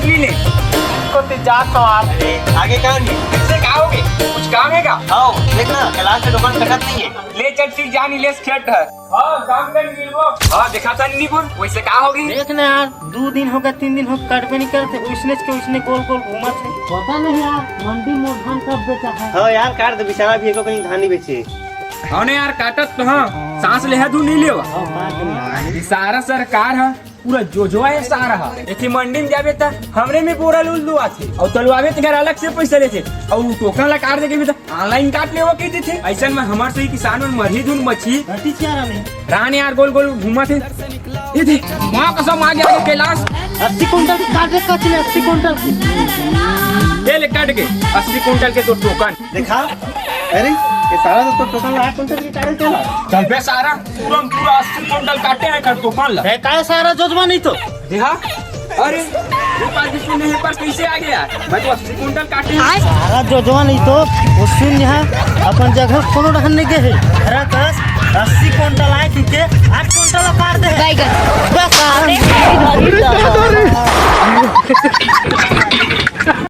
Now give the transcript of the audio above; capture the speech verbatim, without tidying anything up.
ले ले। को ते जा तो आप। अरे, आगे का नहीं? इससे का होगे? कुछ काम है का? आओ, देख ना, कैलाश के दुकान कटत नहीं है। ले चल, ठीक जानी लेस खेत है। हाँ, काम कर मिलबो। हाँ, देखा था नीपुर, वैसे का होगी? देख ना यार, दो दिन होगा, तीन दिन होगा, काटबे नहीं करते, उसने के उसने गोल गोल घूमत है। पता नहीं यार, मंडी में धान कब बेचा है? हाँ यार, काट दे, बेचारा भी एको कहीं धान नहीं बेचे। हाँ ना यार, काटत तो हाँ, सांस लेहा दू नहीं लेवा। हाँ, बात नहीं। ये सारा सरकार है, पूरा जोजवा है सारा है। एथी मंडी में जाबे त हमरे में बोरा लूल दू आथे। और तलवावे त घर अलग से पैसा लेथे। और टोकन ला काट देके भी त ऑनलाइन काट लेवा के देथे। ऐसन में हमर से किसान मन मरही धुन बची। घटी क्या रानी? रानी यार गोल गोल घूमत है। ये दे, माँ कसम आ गया ये कैलाश। अस्सी कुंटल के काट दे, कच ले, अस्सी कुंटल के। ये ले काट के, अस्सी कुंटल के तो टोकन। देखा, अरे, ये सारा तो टोकन ला आठ कुंटल के काटे चला। चल बे सारा, पूरा पूरा अस्सी कुंटल काटे हैं कर टोकन ला। ए, काय सारा जोजवा नहीं तो? देखा, अरे, ये बात भी सुने हैं, पर कैसे आ गया? मैं तो अस्सी कुंटल काटे हैं। सारा जोजवा नहीं तो, वो सुन यहाँ, अपन जगह कोनो रहन नहीं गए है। हरा कस, अस्सी कुंटल आए, ठीक है, आठ कुंटल काट दे। बैगन। बस, अरे,